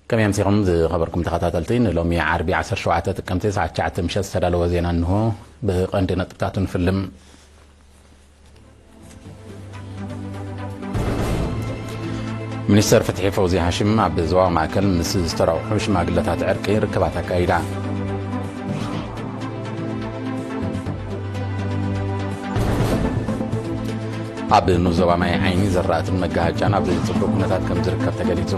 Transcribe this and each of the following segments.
ከመይ ኣምሲኹም ዝኸበርኩም ተኸታተልቲ? ንሎሚ ዓርቢ ዓሰርተ ሸውዓተ ጥቅምቲ ሰዓት ትሽዓተ ምሸት ዝተዳለወ ዜና እንሆ። ብቐንዲ ነጥብታቱ ንፍልም። ሚኒስተር ፍትሒ ፈውዚ ሃሽም ኣብ ዞባ ማእከል ምስ ዝተረቑሑ ሽማግለታት ዕርቂ ርክባት ኣካይዳ። ኣብ ንኡስ ዞባ ማይ ዓይኒ ዘራእትን መጋሃጫን ኣብ ዘይጽቡቕ ኩነታት ከም ዝርከብ ተገሊጹ።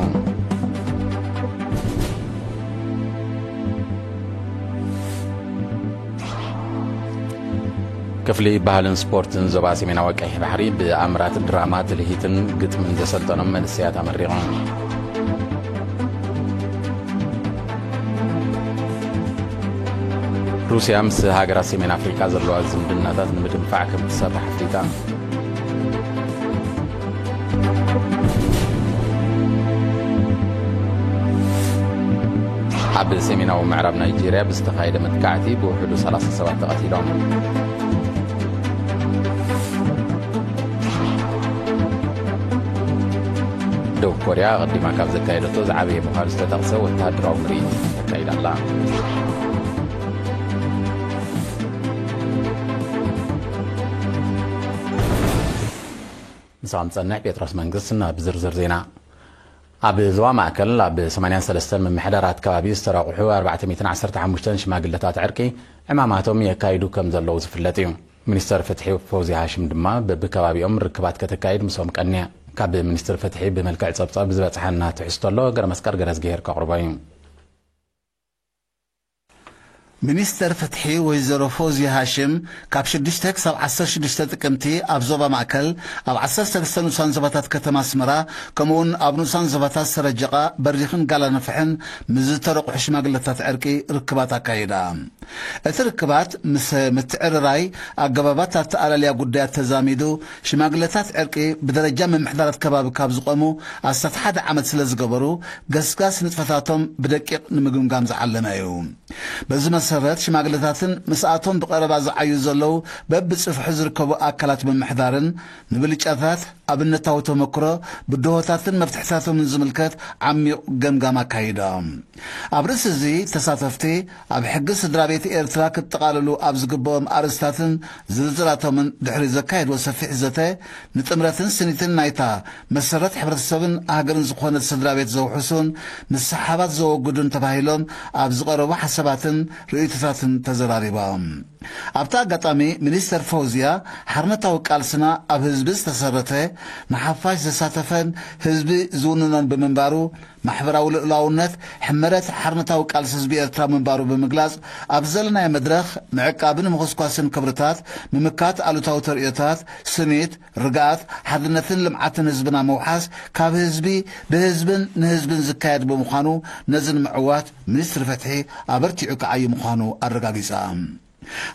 ክፍሊ ባህልን ስፖርትን ዞባ ሰሜናዊ ቀይሕ ባሕሪ ብኣምራት ድራማ፣ ትልሂትን ግጥምን ዘሰልጠኖም መንእሰያት ኣመሪቑ። ሩስያ ምስ ሃገራት ሰሜን ኣፍሪቃ ዘለዋ ዝምድናታት ንምድንፋዕ ከም ትሰርሕ ኣፍሊጣ። ኣብ ሰሜናዊ ምዕራብ ናይጄርያ ብዝተኻየደ መጥቃዕቲ ብውሕዱ ሰላሳ ሰባት ተቐቲሎም። ደቡብ ኮርያ ኣቐዲማ ካብ ዘካየደቶ ዝዓበየ ምዃኑ ዝተጠቕሰ ወተሃደራዊ ምርኢት ተካይዳ ኣላ። ምሳኹም ጸንሕ ጴጥሮስ መንግስት። ናብ ዝርዝር ዜና። ኣብ ዞባ ማእከል ኣብ ሰማንያን ሰለስተን ምምሕዳራት ከባቢ ዝተራቑሑ ኣርባዕተ ሚእትን ዓሰርተ ሓሙሽተን ሽማግለታት ዕርቂ ዕማማቶም የካይዱ ከም ዘለዉ ዝፍለጥ እዩ። ሚኒስተር ፍትሒ ፈውዚ ሃሽም ድማ በብከባቢኦም ርክባት ከተካይድ ምስኦም ቀንያ። ካብ ሚኒስትር ፍትሒ ብመልክዕ ጸብጻብ ዝበጽሓና ትሕዝቶ ኣሎ፣ ገረ መስቀል ገረዝግሄር ከቕርቦ እዩ። ሚኒስተር ፍትሒ ወይዘሮ ፎዝያ ሃሽም ካብ ሽዱሽተ ክሳብ ዓሰርተ ሽዱሽተ ጥቅምቲ ኣብ ዞባ ማእከል፣ ኣብ ዓሰርተ ሰለስተ ንኡሳን ዞባታት ከተማ ኣስመራ፣ ከምኡውን ኣብ ንኡሳን ዞባታት ሰረጀቓ፣ በሪኽን ጋላንፍሕን ምስ ዝተረቑሑ ሽማግለታት ዕርቂ ርክባት ኣካይዳ። እቲ ርክባት ምስ ምትዕርራይ ኣገባባት ኣተኣላልያ ጉዳያት ተዛሚዱ፣ ሽማግለታት ዕርቂ ብደረጃ ምምሕዳራት ከባቢ ካብ ዝቖሙ ኣስታት ሓደ ዓመት ስለ ዝገበሩ፣ ገስጋስ ንጥፈታቶም ብደቂቕ ንምግምጋም ዝዓለመ እዩ። በዚ መሰረት፣ ሽማግለታትን ምስኣቶም ብቐረባ ዝዓዩ ዘለዉ በብጽፍሑ ዝርከቡ ኣካላት ምምሕዳርን፣ ንብልጫታት፣ ኣብነታዊ ተመክሮ፣ ብድሆታትን መፍትሕታቶምን ዝምልከት ዓሚቕ ገምጋም ኣካይዶም። ኣብ ርእሲ እዚ፣ ተሳተፍቲ ኣብ ሕጊ ስድራ ቤት ኤርትራ ክጠቓለሉ ኣብ ዝግብኦም ኣርእስታትን ዝርዝራቶምን ድሕሪ ዘካየድዎ ሰፊሕ ዘተ፣ ንጥምረትን ስኒትን ናይታ መሰረት ሕብረተሰብን ሃገርን ዝኾነት ስድራ ቤት ዘውሕሱን ንሰሓባት ዘወግዱን ተባሂሎም ኣብ ዝቐረቡ ሓሳባትን ርእይቶታትን ተዘራሪቦም። ኣብቲ ኣጋጣሚ ሚኒስተር ፈውዝያ፣ ሓርነታዊ ቃልስና ኣብ ህዝቢ ዝተሰረተ፣ ንሓፋሽ ዘሳተፈን ህዝቢ ዝውንኖን ብምንባሩ፣ ማሕበራዊ ልኡላውነት ሕመረት ሓርነታዊ ቃልሲ ህዝቢ ኤርትራ ምንባሩ ብምግላጽ፣ ኣብ ዘለናዮ መድረኽ ምዕቃብን ምኹስኳስን ክብርታት፣ ምምካት ኣሉታዊ ተርእዮታት፣ ስኒት፣ ርግኣት፣ ሓድነትን ልምዓትን ህዝብና ምውሓስ ካብ ህዝቢ፣ ብህዝብን ንህዝብን ዝካየድ ብምዃኑ፣ ነዚ ንምዕዋት ሚኒስትሪ ፍትሒ ኣበርቲዑ ክዓዪ ምዃኑ ኣረጋጊጻ።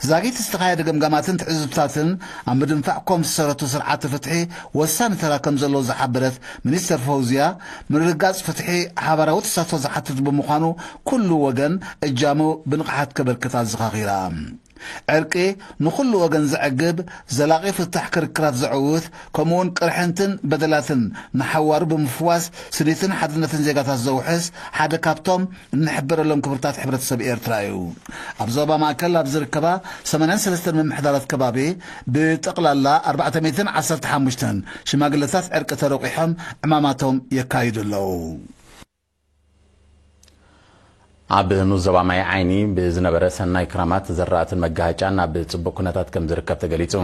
ዛጊት ዝተኻየደ ገምጋማትን ትዕዝብታትን ኣብ ምድንፋዕ ኮም ዝሰረቱ ስርዓተ ፍትሒ ወሳኒ ተራ ከም ዘለዎ ዝሓበረት ሚኒስተር ፈውዝያ፣ ምርግጋጽ ፍትሒ ሓባራዊ ተሳትፎ ዝሓትት ብምዃኑ፣ ኩሉ ወገን እጃሙ ብንቕሓት ከበርክት ኣዘኻኺራ። ዕርቂ ንኹሉ ወገን ዘዕግብ፣ ዘላቒ ፍታሕ ክርክራት ዘዕውት፣ ከምኡውን ቅርሕንትን በደላትን ንሓዋሩ ብምፍዋስ፣ ስኒትን ሓድነትን ዜጋታት ዘውሕስ ሓደ ካብቶም እንሕበረሎም ክብርታት ሕብረተሰብ ኤርትራ እዩ። ኣብ ዞባ ማእከል ኣብ ዝርከባ ሰማንያን ሰለስተን ምምሕዳራት ከባቢ ብጠቕላላ ኣርባዕተ ሚእትን ዓሰርተ ሓሙሽተን ሽማግለታት ዕርቂ ተረቂሖም ዕማማቶም የካይዱ ኣለዉ። ኣብ ንኡስ ዞባ ማይ ዓይኒ ብዝነበረ ሰናይ ክራማት ዘራእትን መጋሃጫን ኣብ ጽቡቕ ኩነታት ከም ዝርከብ ተገሊጹ።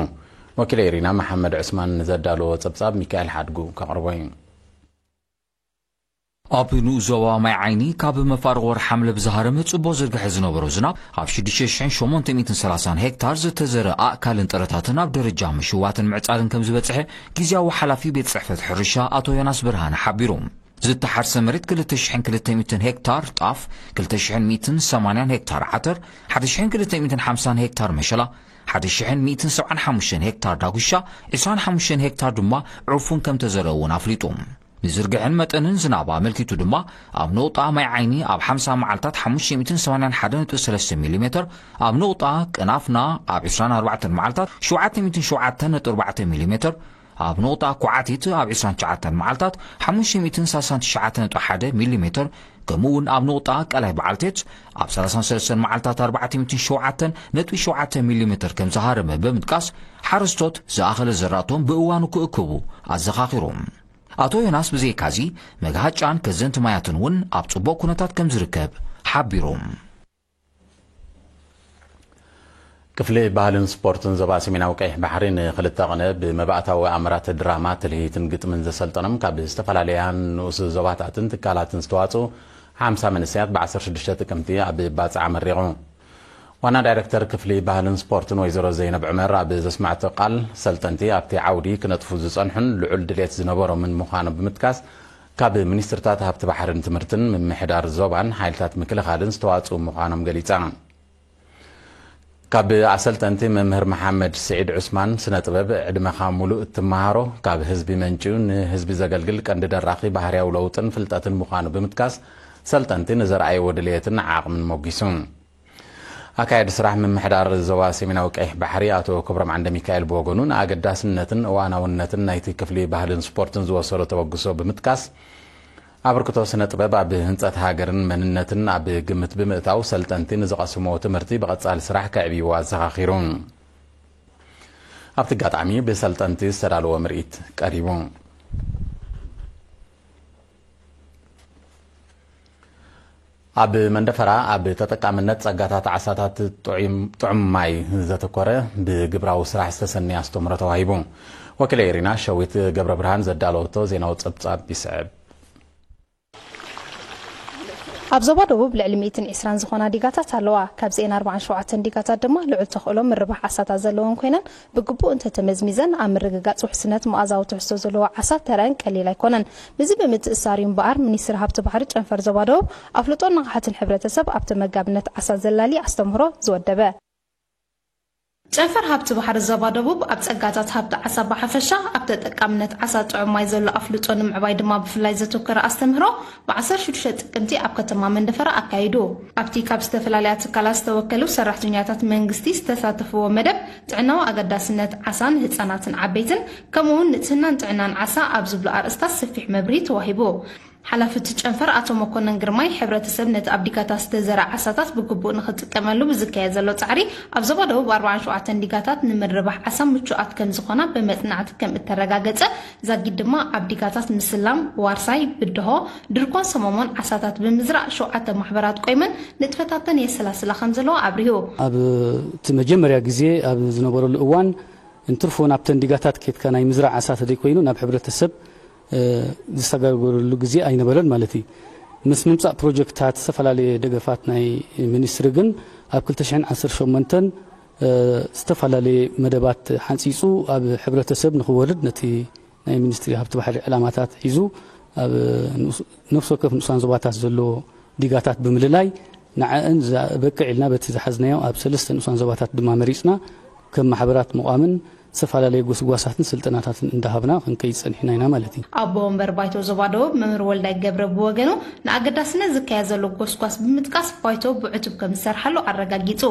ወኪለ ኢሪና መሓመድ ዑስማን ንዘዳለዎ ጸብጻብ ሚካኤል ሓድጉ ከቕርቦ እዩ። ኣብ ንኡስ ዞባ ማይ ዓይኒ ካብ መፋርቕ ወርሒ ሓምለ ብዝሃረመ ጽቡቕ ዝርግሐ ዝነበሮ ዝናብ፣ ኣብ ሽዱሽተ ሽሕን ሸሞንተ ሚእትን ሰላሳን ሄክታር ዝተዘርአ ኣእካልን ጥረታትን ኣብ ደረጃ ምሽዋትን ምዕጻድን ከም ዝበጽሐ ግዝያዊ ሓላፊ ቤት ጽሕፈት ሕርሻ ኣቶ ዮናስ ብርሃነ ሓቢሩ። ዝተሓርሰ መሬት ክልተ ሽሕን ክልተ ሚእትን ሄክታር ጣፍ፣ ክልተ ሽሕን ሚእትን ሰማንያን ሄክታር ዓተር፣ ሓደ ሽሕን ክልተ ሚእትን ሓምሳን ሄክታር መሸላ፣ ሓደ ሽሕን ሚእትን ሰብዓን ሓሙሽተን ሄክታር ዳጉሻ፣ ዕስራን ሓሙሽተን ሄክታር ድማ ዑፉን ከም ተዘርአ እውን ኣፍሊጡ። ንዝርግሐን መጠንን ዝናብ ኣመልኪቱ ድማ፣ ኣብ ነቑጣ ማይ ዓይኒ ኣብ ሓምሳ መዓልታት ሓሙሽተ ሚእትን ሰማንያን ሓደ ነጥቢ ሰለስተ ሚሊሜተር፣ ኣብ ነቑጣ ቅናፍና ኣብ ዕስራን ኣርባዕተን መዓልታት ሸውዓተ ሚእትን ሸውዓተ ነጥቢ ኣርባዕተ ሚሊሜተር፣ ኣብ ነቑጣ ኳዓቲት ኣብ ዕስራን ትሽዓተን መዓልታት ሓሙሽተ ሚእትን ሰላሳን ትሽዓተ ነጥቢ ሓደ ሚሊሜተር ከምኡ እውን ኣብ ንቑጣ ቀላይ በዓልቴት ኣብ ሰላሳን ሰለስተን መዓልታት ኣርባዕተ ሚእትን ሸውዓተን ነጥቢ ሸውዓተ ሚሊሜትር ከም ዝሃረመ ብምጥቃስ፣ ሓረስቶት ዝኣኸለ ዘራእቶም ብእዋኑ ክእክቡ ኣዘኻኺሮም። ኣቶ ዮናስ ብዘይካዚ፣ መግሃጫን ከዘንቲ ማያትን እውን ኣብ ጽቡቕ ኩነታት ከም ዝርከብ ሓቢሮም። ክፍሊ ባህልን ስፖርትን ዞባ ሰሜናዊ ቀይሕ ባሕሪ ንክልተ ቅነ ብመባእታዊ ኣምራት ድራማ፣ ትልሂትን ግጥምን ዘሰልጠኖም ካብ ዝተፈላለያ ንኡስ ዞባታትን ትካላትን ዝተዋፅኡ ሓምሳ መንእሰያት ብ ዓሰርተ ሽዱሽተ ጥቅምቲ ኣብ ባፅዕ ኣመሪቑ። ዋና ዳይሬክተር ክፍሊ ባህልን ስፖርትን ወይዘሮ ዘይነብ ዑመር ኣብ ዘስማዕቶ ቃል፣ ሰልጠንቲ ኣብቲ ዓውዲ ክነጥፉ ዝጸንሑን ልዑል ድሌት ዝነበሮምን ምዃኖም ብምጥቃስ፣ ካብ ሚኒስትርታት ሃብቲ ባሕርን ትምህርትን ምምሕዳር ዞባን ሓይልታት ምክልኻልን ዝተዋጽኡ ምዃኖም ገሊጻ። ካብ ኣሰልጠንቲ መምህር መሓመድ ስዒድ ዑስማን፣ ስነ ጥበብ ዕድመኻ ሙሉእ እትመሃሮ፣ ካብ ህዝቢ መንጭዩ ንህዝቢ ዘገልግል ቀንዲ ደራኺ ባህርያዊ ለውጥን ፍልጠትን ምዃኑ ብምጥቃስ፣ ሰልጠንቲ ንዘርኣይዎ ድልየትን ዓቕምን ሞጊሱ። ኣካያዲ ስራሕ ምምሕዳር ዞባ ሰሜናዊ ቀይሕ ባሕሪ ኣቶ ክብሮም ዓንደ ሚካኤል ብወገኑ፣ ንኣገዳስነትን እዋናውነትን ናይቲ ክፍሊ ባህልን ስፖርትን ዝወሰዶ ተበግሶ ብምጥቃስ፣ ኣበርክቶ ስነ ጥበብ ኣብ ህንጸት ሃገርን መንነትን ኣብ ግምት ብምእታው፣ ሰልጠንቲ ንዝቐስምዎ ትምህርቲ ብቐጻሊ ስራሕ ከዕብይዎ ኣዘኻኺሩ። ኣብቲ ኣጋጣሚ ብሰልጠንቲ ዝተዳለወ ምርኢት ቀሪቡ። ኣብ መንደፈራ ኣብ ተጠቃምነት ጸጋታት ዓሳታት ጥዑም፣ ጥዑም ማይ ዘተኮረ ብግብራዊ ስራሕ ዝተሰነየ ኣስተምህሮ ተዋሂቡ። ወኪለይ ሪና ሸዊት ገብረ ብርሃን ዘዳለወቶ ዜናዊ ጸብጻብ ይስዕብ። ኣብ ዞባ ደቡብ ልዕሊ ሚእትን ዕስራን ዝኾና ዲጋታት ኣለዋ። ካብዚኤን ኣርባዓን ሸውዓተን ዲጋታት ድማ ልዑል ተኽእሎ ምርባሕ ዓሳታት ዘለወን ኮይነን፣ ብግቡእ እንተተመዝሚዘን ኣብ ምርግጋጽ ውሕስነት መኣዛዊ ትሕዝቶ ዘለዎ ዓሳ ተረአን ቀሊል ኣይኮነን። ምስዚ ብምትእስሳር እዩ እምበኣር፣ ሚኒስትሪ ሃብቲ ባሕሪ ጨንፈር ዞባ ደቡብ ኣፍልጦን ንቕሓትን ሕብረተሰብ ኣብ ተመጋብነት ዓሳ ዘላሊ ኣስተምህሮ ዝወደበ። ጨንፈር ሃብቲ ባሕሪ ዞባ ደቡብ ኣብ ጸጋታት ሃብቲ ዓሳ ብሓፈሻ፣ ኣብ ተጠቃምነት ዓሳ ጥዑም ማይ ዘሎ ኣፍልጦ ንምዕባይ ድማ ብፍላይ ዘተኮረ ኣስተምህሮ ብ ዓሰርተ ሽዱሽተ ጥቅምቲ ኣብ ከተማ መንደፈራ ኣካይዱ። ኣብቲ ካብ ዝተፈላለያ ትካላት ዝተወከሉ ሰራሕተኛታት መንግስቲ ዝተሳተፍዎ መደብ፣ ጥዕናዊ ኣገዳስነት ዓሳ ንህጻናትን ዓበይትን፣ ከምኡ'ውን ንጽህናን ጥዕናን ዓሳ ኣብ ዝብሉ ኣርእስታት ሰፊሕ መብርሂ ተዋሂቡ። ሓላፊ እቲ ጨንፈር ኣቶ መኮነን ግርማይ፣ ሕብረተሰብ ነቲ ኣብ ዲጋታት ዝተዘርኣ ዓሳታት ብግቡእ ንኽጥቀመሉ ብዝካየድ ዘሎ ጻዕሪ፣ ኣብ ዞባ ደቡብ ኣርባዓን ሸውዓተን ዲጋታት ንምርባሕ ዓሳ ምቹኣት ከም ዝኾና ብመጽናዕቲ ከም እተረጋገጸ፣ ዛጊድ ድማ ኣብ ዲጋታት ምስላም፣ ዋርሳይ፣ ብድሆ፣ ድርኮን ሰሞሞን ዓሳታት ብምዝራእ ሸውዓተ ማሕበራት ቆይመን ንጥፈታተን የሰላስላ ከም ዘለዋ ኣብሪሁ። ኣብ እቲ መጀመርያ ግዜ ኣብ ዝነበረሉ እዋን፣ እንትርፎ ናብተን ዲጋታት ኬድካ ናይ ምዝራእ ዓሳ ተደይኮይኑ ናብ ሕብረተሰብ፣ እ፣ ዝሰጋገረሉ ግዜ ኣይነበረን ማለት እዩ። ምስ ምምጻእ ፕሮጀክትታት ዝተፈላለየ ደገፋት ናይ ሚኒስትሪ ግን ኣብ ክልተ ሽሕን ዓሰርተ ሸሞንተን፣ እ፣ ዝተፈላለየ መደባት ሓንጺጹ ኣብ ሕብረተሰብ ንኽወርድ ነቲ ናይ ሚኒስትሪ ሃብቲ ባሕሪ ዕላማታት ሒዙ ኣብ ንኡስ-፣ ነፍሲ ወከፍ ንኡሳን ዞባታት ዘሎ ዲጋታት ብምልላይ ንዐአን ዘበቅዕ ኢልና በቲ ዝሓዝናዮ ኣብ ሰለስተ ንኡሳን ዞባታት ድማ መሪጽና ከም ማሕበራት ምቋምን ዝተፈላለየ ጎስጓሳትን ስልጠናታትን እንዳሃብና ክንከይድ ጸኒሕና ኢና ማለት እዩ። ኣቦ ወንበር ባይቶ ዞባ ደቡብ መምህር ወልዳይ ገብረ ብወገኑ፣ ንኣገዳስነት ዝካየድ ዘሎ ጎስጓስ ብምጥቃስ፣ ባይቶ ብዕቱብ ከም ዝሰርሓሉ ኣረጋጊጹ።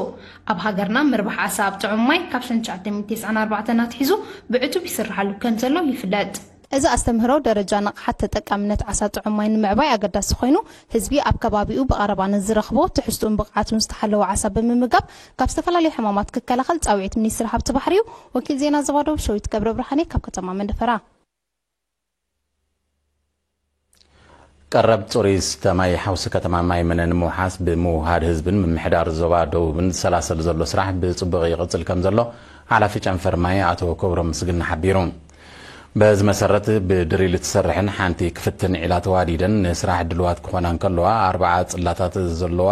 ኣብ ሃገርና ምርባሕ ዓሳ ኣብ ጥዑም ማይ ካብ ሸሕን ትሽዓተ ሚእትን ተስዓን ኣርባዕተን ኣትሒዙ ብዕቱብ ይስርሓሉ ከም ዘሎ ይፍለጥ። እዚ ኣስተምህሮ ደረጃ ንቕሓት ተጠቃምነት ዓሳ ጥዑም ማይ ንምዕባይ ኣገዳሲ ኮይኑ፣ ህዝቢ ኣብ ከባቢኡ ብቐረባ ንዝረኽቦ ትሕዝቱን ብቕዓቱን ዝተሓለወ ዓሳ ብምምጋብ ካብ ዝተፈላለዩ ሕማማት ክከላኸል ጻውዒት ሚኒስትሪ ሃብቲ ባሕሪ እዩ። ወኪል ዜና ዞባ ደቡብ ሸዊት ገብረ ብርሃኔ ካብ ከተማ መንደፈራ። ቀረብ ጽሩይ ዝስተ ማይ ሓውሲ ከተማ ማይ መነ ንምውሓስ ብምውሃድ ህዝብን ምምሕዳር ዞባ ደቡብን ዝሰላሰል ዘሎ ስራሕ ብጽቡቕ ይቕጽል ከም ዘሎ ሓላፊ ጨንፈር ማይ ኣቶ ክብሮም ምስግና ሓቢሩ። በዚ መሰረት ብድሪል እትሰርሕን ሓንቲ ክፍትን ዒላ ተዋዲደን ንስራሕ ድልዋት ክኾና እንከለዋ፣ ኣርባዓ ጽላታት ዘለዋ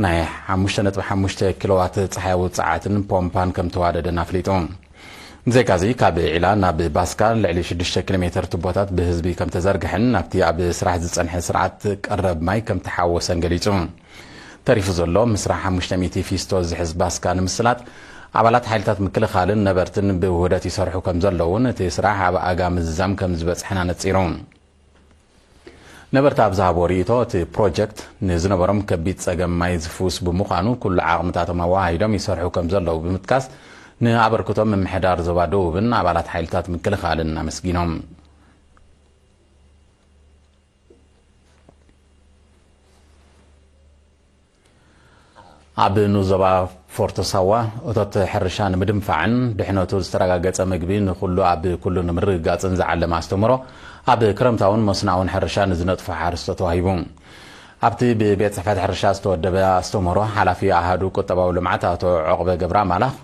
ናይ ሓሙሽተ ነጥቢ ሓሙሽተ ኪሎዋት ጸሓያዊ ጸዓትን ፖምፓን ከም ተዋደደን ኣፍሊጡ። ብዘይካዚ፣ ካብ ዒላ ናብ ባስካ ልዕሊ ሽዱሽተ ኪሎ ሜተር ቱቦታት ብህዝቢ ከም ተዘርግሐን ናብቲ ኣብ ስራሕ ዝጸንሐ ስርዓት ቀረብ ማይ ከም ተሓወሰን ገሊጹ። ተሪፉ ዘሎ ምስራሕ ሓሙሽተ ሚእቲ ፊስቶ ዝሕዝ ባስካ ንምስላጥ ኣባላት ሓይልታት ምክልኻልን ነበርትን ብውህደት ይሰርሑ ከም ዘለውን እቲ ስራሕ ኣብ ኣጋ ምዝዛም ከም ዝበጽሐን ኣነጺሩ። ነበርቲ ኣብ ዝሃብዎ ርእይቶ፣ እቲ ፕሮጀክት ንዝነበሮም ከቢድ ጸገም ማይ ዝፍውስ ብምዃኑ፣ ኩሉ ዓቕምታቶም ኣወሃሂዶም ይሰርሑ ከም ዘለዉ ብምጥቃስ፣ ንኣበርክቶ ምምሕዳር ዞባ ደቡብን ኣባላት ሓይልታት ምክልኻልን ኣመስጊኖም። ኣብ ንዞባ ፎርቶ ሳዋ እቶት ሕርሻ ንምድንፋዕን ድሕነቱ ዝተረጋገጸ ምግቢ ንኹሉ ኣብ ኩሉ ንምርግጋጽን ዝዓለመ ኣስተምህሮ ኣብ ክረምታውን መስናውን ሕርሻ ንዝነጥፉ ሓረስቶት ተዋሂቡ። ኣብቲ ብቤት ጽሕፈት ሕርሻ ዝተወደበ ኣስተምህሮ ሓላፊ ኣሃዱ ቁጠባዊ ልምዓት ኣቶ ዑቕበ ገብረ ኣማላኽ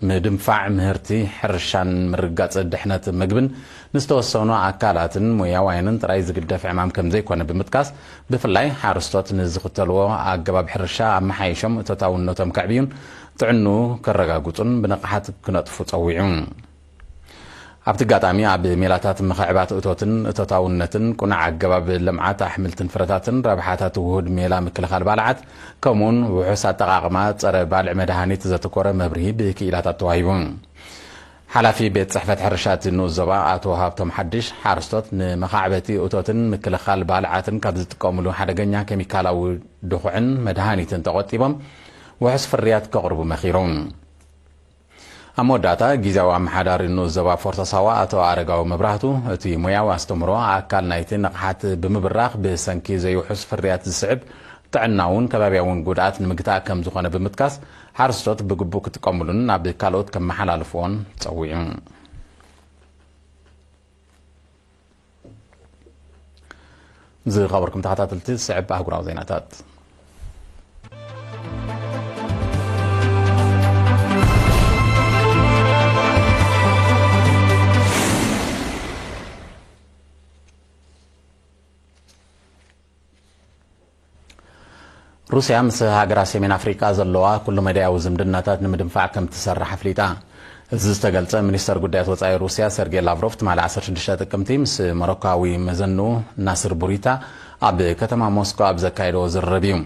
ምድንፋዕ ምህርቲ ሕርሻን ምርጋጽ ድሕነት ምግብን ንዝተወሰኑ ኣካላትን ሞያውያንን ጥራይ ዝግደፍ ዕማም ከም ዘይኮነ ብምጥቃስ፣ ብፍላይ ሓረስቶት ንዝኽተልዎ ኣገባብ ሕርሻ ኣመሓይሾም እቶታውነቶም ከዕብዩን ጥዕንኡ ከረጋግጹን ብንቕሓት ክነጥፉ ጸዊዑ። ኣብቲ ኣጋጣሚ ኣብ ሜላታት ምኽዕባት እቶትን እቶታውነትን ቁኑዕ ኣገባብ ልምዓት ኣሕምልትን ፍረታትን ረብሓታት ውሁድ ሜላ ምክልኻል ባልዓት ከምኡውን ውሑስ ኣጠቓቕማ ጸረ ባልዕ መድሃኒት ዘተኮረ መብርሂ ብክኢላታት ተዋሂቡ። ሓላፊ ቤት ጽሕፈት ሕርሻ እቲ ንኡስ ዞባ ኣቶ ሃብቶም ሓድሽ፣ ሓረስቶት ንመኻዕበቲ እቶትን ምክልኻል ባልዓትን ካብ ዝጥቀሙሉ ሓደገኛ ኬሚካላዊ ድኹዕን መድሃኒትን ተቖጢቦም ውሑስ ፍርያት ከቕርቡ መኺሩ። ኣብ መወዳእታ፣ ግዝያዊ ኣመሓዳሪ ንኡስ ዞባ ፎርቶ ሳዋ ኣቶ ኣረጋዊ መብራህቱ፣ እቲ ሞያዊ ኣስተምህሮ ኣካል ናይቲ ንቕሓት ብምብራኽ ብሰንኪ ዘይውሑስ ፍርያት ዝስዕብ ጥዕናውን ከባብያውን ጉድኣት ንምግታእ ከም ዝኾነ ብምጥቃስ፣ ሓረስቶት ብግቡእ ክጥቀሙሉን ናብ ካልኦት ከመሓላልፍዎን ጸዊዑ። ዝኸበርኩም ተኸታተልቲ፣ ዝስዕብ ኣህጉራዊ ዜናታት። ሩስያ ምስ ሃገራት ሰሜን ኣፍሪቃ ዘለዋ ኩሉ መዳያዊ ዝምድናታት ንምድንፋዕ ከም ትሰርሕ ኣፍሊጣ። እዚ ዝተገልጸ፣ ሚኒስተር ጉዳያት ወጻኢ ሩስያ ሰርጌይ ላቭሮቭ ትማሊ ዓሰርተ ሽዱሽተ ጥቅምቲ ምስ ሞሮካዊ መዘንኡ ናስር ቡሪታ ኣብ ከተማ ሞስኮ ኣብ ዘካየድዎ ዝርርብ እዩ።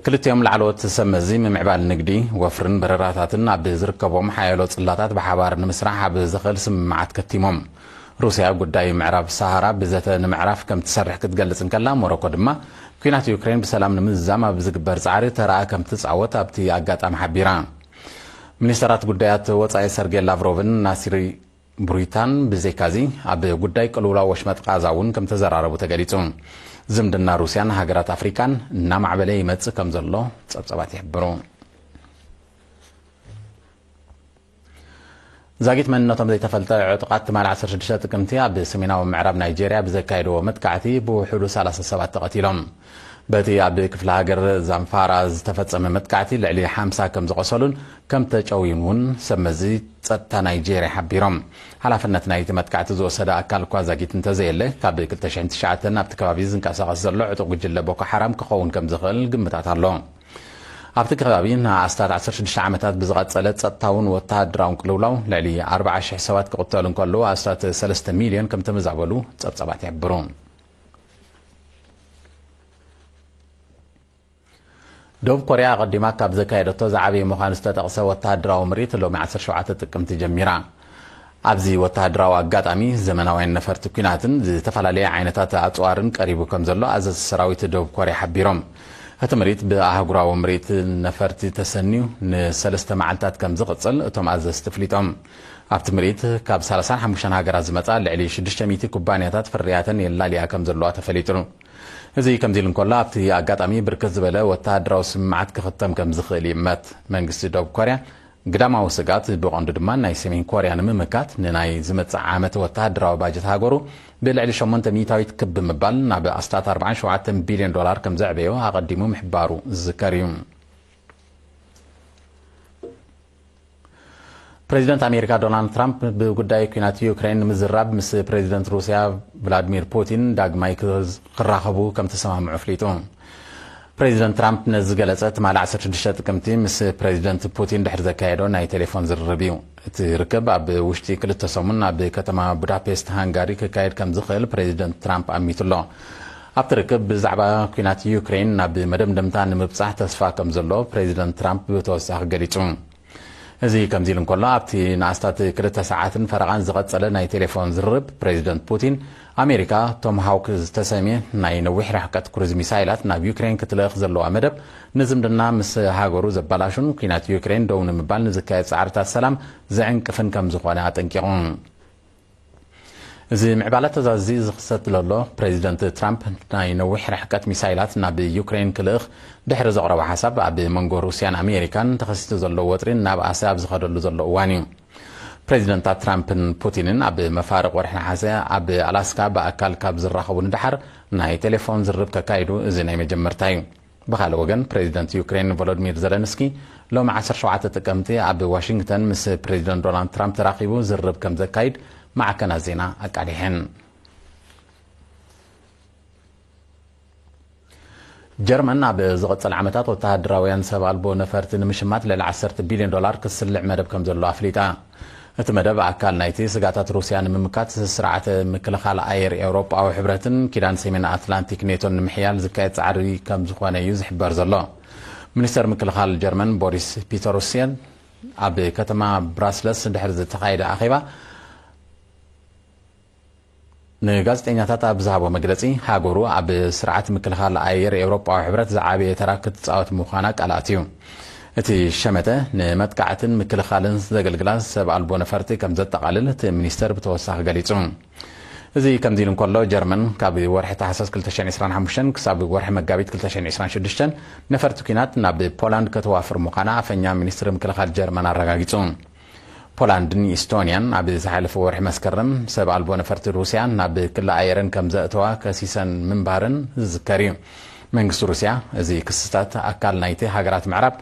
ክልቲኦም ላዕለዎት ሰብ መዚ ምምዕባል ንግዲ፣ ወፍርን በረራታትን ኣብ ዝርከቦም ሓያሎ ጽላታት ብሓባር ንምስራሕ ኣብ ዘኽእል ስምምዓት ከቲሞም። ሩስያ ጉዳይ ምዕራብ ሰሃራ ብዘተ ንምዕራፍ ከም ትሰርሕ ክትገልጽ እንከላ፣ ሞሮኮ ድማ ኲናት ዩክሬን ብሰላም ንምዝዛም ኣብ ዝግበር ጻዕሪ ተራኣ ከም ትጻወት ኣብቲ ኣጋጣሚ ሓቢራ። ሚኒስተራት ጉዳያት ወጻኢ ሰርጌይ ላቭሮቭን ናሲሪ ቡሪታን ብዘይካዚ ኣብ ጉዳይ ቅልውላው ወሽመጥ ቃዛ እውን ከም ተዘራረቡ ተገሊጹ። ዝምድና ሩስያን ሃገራት ኣፍሪካን እናማዕበለ ይመጽእ ከም ዘሎ ጸብጸባት ይሕብሩ። ዛጊት መንነቶም ዘይተፈልጠ ዕጡቓት ትማሊ ዓሰርተ ሽዱሽተ ጥቅምቲ ኣብ ሰሜናዊ ምዕራብ ናይጄርያ ብዘካየድዎ መጥቃዕቲ ብውሕዱ ሰላሳ ሰባት ተቐቲሎም። በቲ ኣብ ክፍለ ሃገር ዛምፋራ ዝተፈጸመ መጥቃዕቲ ልዕሊ ሓምሳ ከም ዝቖሰሉን ከም ተጨውዩን እውን ሰብ መዚ ጸጥታ ናይጄርያ ሓቢሮም። ሓላፍነት ናይቲ መጥቃዕቲ ዝወሰደ ኣካል እኳ ዛጊት እንተዘየለ፣ ካብ ክልተ ሽሕን ትሽዓተን ኣብቲ ከባቢ ዝንቀሳቐስ ዘሎ ዕጡቕ ጉጅለ ቦኮ ሓራም ክኸውን ከም ዝኽእል ግምታት ኣሎ። ኣብቲ ከባቢ ንኣስታት ዓሰርተ ሽዱሽተ ዓመታት ብዝቐጸለ ጸጥታውን ወተሃደራውን ቅልውላው ልዕሊ ኣርባዓ ሽሕ ሰባት ክቕተሉ እንከለዉ፣ ኣስታት ሰለስተ ሚልዮን ከም ተመዛበሉ ጸብጸባት ይሕብሩ። ደቡብ ኮርያ ኣቐዲማ ካብ ዘካየደቶ ዝዓበየ ምዃኑ ዝተጠቕሰ ወተሃደራዊ ምርኢት ሎሚ ዓሰርተ ሸውዓተ ጥቅምቲ ጀሚራ። ኣብዚ ወተሃደራዊ ኣጋጣሚ፣ ዘመናውያን ነፈርቲ ኲናትን ዝተፈላለየ ዓይነታት ኣጽዋርን ቀሪቡ ከም ዘሎ ኣዘዝቲ ሰራዊት ደቡብ ኮርያ ሓቢሮም። እቲ ምርኢት ብኣህጉራዊ ምርኢት ነፈርቲ ተሰንዩ ንሰለስተ መዓልታት ከም ዝቕጽል እቶም ኣዘዝቲ ኣፍሊጦም። ኣብቲ ምርኢት ካብ ሰላሳን ሓሙሽተን ሃገራት ዝመጻ ልዕሊ ሽዱሽተ ሚእቲ ኩባንያታት ፍርያተን የላልያ ከም ዘለዋ ተፈሊጡ። እዚ ከምዚ ኢሉ እንከሎ፣ ኣብቲ ኣጋጣሚ ብርክት ዝበለ ወተሃደራዊ ስምምዓት ክኽተም ከም ዝኽእል ይእመት። መንግስቲ ደቡብ ኮርያ ግዳማዊ ስግኣት ብቐንዱ ድማ ናይ ሰሜን ኮርያ ንምምካት ንናይ ዝመጽእ ዓመት ወተሃደራዊ ባጀት ሃገሩ ብልዕሊ ሸሞንተ ሚእታዊት ክብ ብምባል ናብ ኣስታት ኣርባዓን ሸውዓተን ቢልዮን ዶላር ከም ዘዕበዮ ኣቐዲሙ ምሕባሩ ዝዝከር እዩ። ፕሬዚደንት ኣሜሪካ ዶናልድ ትራምፕ ብጉዳይ ኲናት ዩክሬን ንምዝራብ ምስ ፕሬዚደንት ሩስያ ቭላድሚር ፑቲን ዳግማይ ክዝ-፣ ክራኸቡ ከም ተሰማምዑ ኣፍሊጡ። ፕሬዚደንት ትራምፕ ነዚ ዝገለጸ ትማሊ ዓሰርተ ሽዱሽተ ጥቅምቲ ምስ ፕሬዚደንት ፑቲን ድሕሪ ዘካየዶ ናይ ቴሌፎን ዝርርብ እዩ። እቲ ርክብ ኣብ ውሽጢ ክልተ ሰሙን ኣብ ከተማ ቡዳፔስት ሃንጋሪ ክካየድ ከም ዝኽእል ፕሬዚደንት ትራምፕ ኣሚቱ ኣሎ። ኣብቲ ርክብ ብዛዕባ ኲናት ዩክሬን ናብ መደምደምታ ንምብጻሕ ተስፋ ከም ዘሎ ፕሬዚደንት ትራምፕ ብተወሳኺ ገሊጹ። እዚ ከምዚ ኢሉ እንከሎ፣ ኣብቲ ንኣስታት ክልተ ሰዓትን ፈረቓን ዝቐጸለ ናይ ቴሌፎን ዝርርብ፣ ፕሬዚደንት ፑቲን፣ ኣሜሪካ ቶምሃውክ ዝተሰምየ ናይ ነዊሕ ርሕቀት ክሩዝ ሚሳይላት ናብ ዩክሬን ክትልእኽ ዘለዋ መደብ፣ ንዝምድና ምስ ሃገሩ ዘበላሹን ኲናት ዩክሬን ደው ንምባል ንዝካየድ ጻዕርታት ሰላም ዝዕንቅፍን ከም ዝኾነ ኣጠንቂቑ። እዚ ምዕባለ ተዛዚ ዝኽሰት ዘሎ፣ ፕሬዚደንት ትራምፕ ናይ ነዊሕ ርሕቀት ሚሳይላት ናብ ዩክሬን ክልእኽ ድሕሪ ዘቕረቦ ሓሳብ፣ ኣብ መንጎ ሩስያን ኣሜሪካን ተኸሲቱ ዘሎ ወጥሪ እናበኣሰ ኣብ ዝኸደሉ ዘሎ እዋን እዩ። ፕሬዚደንታት ትራምፕን ፑቲንን ኣብ መፋርቕ ወርሒ ነሓሰ ኣብ ኣላስካ ብኣካል ካብ ዝራኸቡ ንደሓር ናይ ቴሌፎን ዝርርብ ከካይዱ እዚ ናይ መጀመርታ እዩ። ብኻልእ ወገን፣ ፕሬዚደንት ዩክሬን ቮሎዲሚር ዘለንስኪ ሎሚ ዓሰርተ ሸውዓተ ጥቅምቲ ኣብ ዋሽንግተን ምስ ፕሬዚደንት ዶናልድ ትራምፕ ተራኺቡ ዝርርብ ከም ዘካይድ ማዕከናት ዜና ኣቃሊሐን። ጀርመን ኣብ ዝቕጽል ዓመታት ወተሃደራውያን ሰብ ኣልቦ ነፈርቲ ንምሽማት ልዕሊ ዓሰርተ ቢልዮን ዶላር ክስልዕ መደብ ከም ዘሎ ኣፍሊጣ። እቲ መደብ ኣካል ናይቲ ስጋታት ሩስያ ንምምካት ስርዓተ ምክልኻል ኣየር ኤውሮጳዊ ሕብረትን ኪዳን ሰሜን ኣትላንቲክ ኔቶን ንምሕያል ዝካየድ ጻዕሪ ከም ዝኾነ እዩ ዝሕበር ዘሎ። ሚኒስተር ምክልኻል ጀርመን ቦሪስ ፒተሩስየን ኣብ ከተማ ብራስለስ ድሕሪ ዝተኻየደ ኣኼባ ንጋዜጠኛታት ኣብ ዝሃቦ መግለጺ፣ ሃገሩ ኣብ ስርዓት ምክልኻል ኣየር ኤውሮጳዊ ሕብረት ዝዓበየ ተራ ክትጻወት ምዃና ቃል ኣትዩ። እቲ ሸመተ ንመጥቃዕትን ምክልኻልን ዘገልግላ ሰብ ኣልቦ ነፈርቲ ከም ዘጠቓልል እቲ ሚኒስተር ብተወሳኺ ገሊጹ። እዚ ከምዚ ኢሉ እንከሎ፣ ጀርመን ካብ ወርሒ ታሕሳስ ክልተ ሽሕን ዕስራን ሓሙሽተን ክሳብ ወርሒ መጋቢት ክልተ ሽሕን ዕስራን ሽዱሽተን ነፈርቲ ኲናት ናብ ፖላንድ ከተዋፍር ምዃና ኣፈኛ ሚኒስትሪ ምክልኻል ጀርመን ኣረጋጊጹ። ፖላንድን ኢስቶንያን ኣብ ዝሓለፈ ወርሒ መስከረም ሰብ ኣልቦ ነፈርቲ ሩስያ ናብ ክሊ ኣየረን ከም ዘእተዋ ከሲሰን ምንባረን ዝዝከር እዩ። መንግስቲ ሩስያ፣ እዚ ክስታት ኣካል ናይቲ ሃገራት ምዕራብ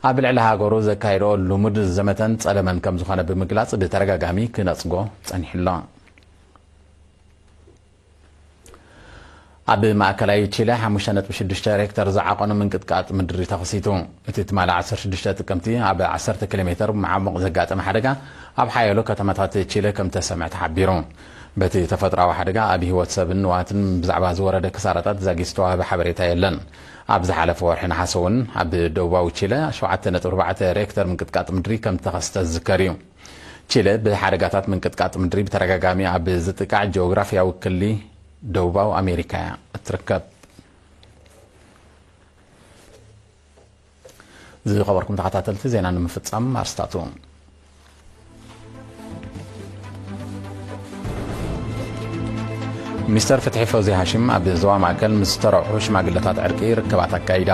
ኣብ ልዕሊ ሃገሩ ዘካየዶ ልሙድ ዘመተን ጸለመን ከም ዝኾነ ብምግላጽ ብተደጋጋሚ ክነጽጎ ጸኒሑ ኣሎ። ኣብ ማእከላይ ቺለ ሓሙሽተ ነጥቢ ሽዱሽተ ሬክተር ዝዓቐኑ ምንቅጥቃጥ ምድሪ ተኸሲቱ። እቲ ትማሊ ዓሰርተ ሽዱሽተ ጥቅምቲ ኣብ ዓሰርተ ኪሎ ሜተር መዓሙቕ ዘጋጠመ ሓደጋ ኣብ ሓያሎ ከተማታት ቺለ ከም ተሰምዐ ተሓቢሩ። በቲ ተፈጥሮኣዊ ሓደጋ ኣብ ህይወት ሰብን ንዋትን ብዛዕባ ዝወረደ ክሳራታት ዛጊት ዝተዋህበ ሓበሬታ የለን። ኣብ ዝሓለፈ ወርሒ ነሓሰ እውን ኣብ ደቡባዊ ቺለ ሸውዓተ ነጥቢ ኣርባዕተ ሬክተር ምንቅጥቃጥ ምድሪ ከም ዝተኸስተ ዝዝከር እዩ። ቺለ ብሓደጋታት ምንቅጥቃጥ ምድሪ ብተደጋጋሚ ኣብ ዝጥቃዕ ጂኦግራፍያዊ ክሊ ደቡባዊ ኣሜሪካ እያ እትርከብ። ዝኸበርኩም ተኸታተልቲ ዜና ንምፍጻም ኣርስታቱ። ሚኒስተር ፍትሒ ፈውዚ ሃሽም ኣብ ዞባ ማእከል ምስ ዝተረቑሑ ሽማግለታት ዕርቂ ርክባት ኣካይዳ።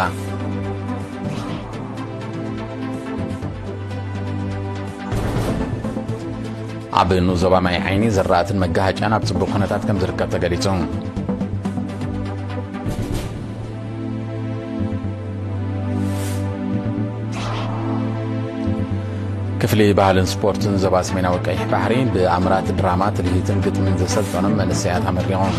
ኣብ ንኡስ ዞባ ማይ ዓይኒ ዝራእትን መጋሃጫን ኣብ ጽቡቕ ኩነታት ከም ዝርከብ ተገሊጹ። ክፍሊ ባህልን ስፖርትን ዞባ ሰሜናዊ ቀይሕ ባሕሪ ብኣምራት ድራማ፣ ትልሂትን ግጥምን ዘሰልጠኖም መንእሰያት ኣመሪቖም።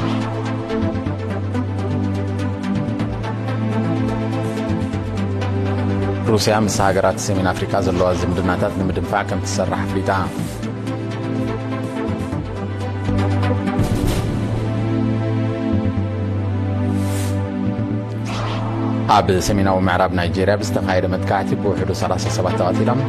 ሩስያ ምስ ሃገራት ሰሜን ኣፍሪካ ዘለዋ ዝምድናታት ንምድንፋዕ ከም ትሰርሕ ኣፍሊጣ። ኣብ ሰሜናዊ ምዕራብ ናይጄርያ ብዝተኻየደ መጥቃዕቲ ብውሕዱ ሰላሳ ሰባት ተቐቲሎም።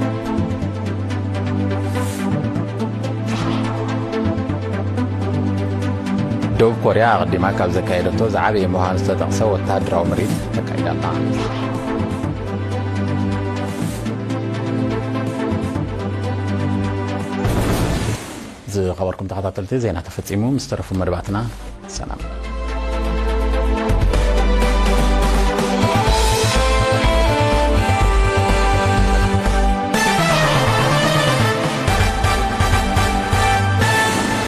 ደቡብ ኮርያ ኣቐዲማ ካብ ዘካየደቶ ዝዓበየ ምዃኑ ዝተጠቕሰ ወተሃደራዊ ምርኢት ተካይዳ ኣላ። ዝኸበርኩም ተኸታተልቲ፣ ዜና ተፈጺሙ። ምስ ተረፉ መደባትና ሰላም።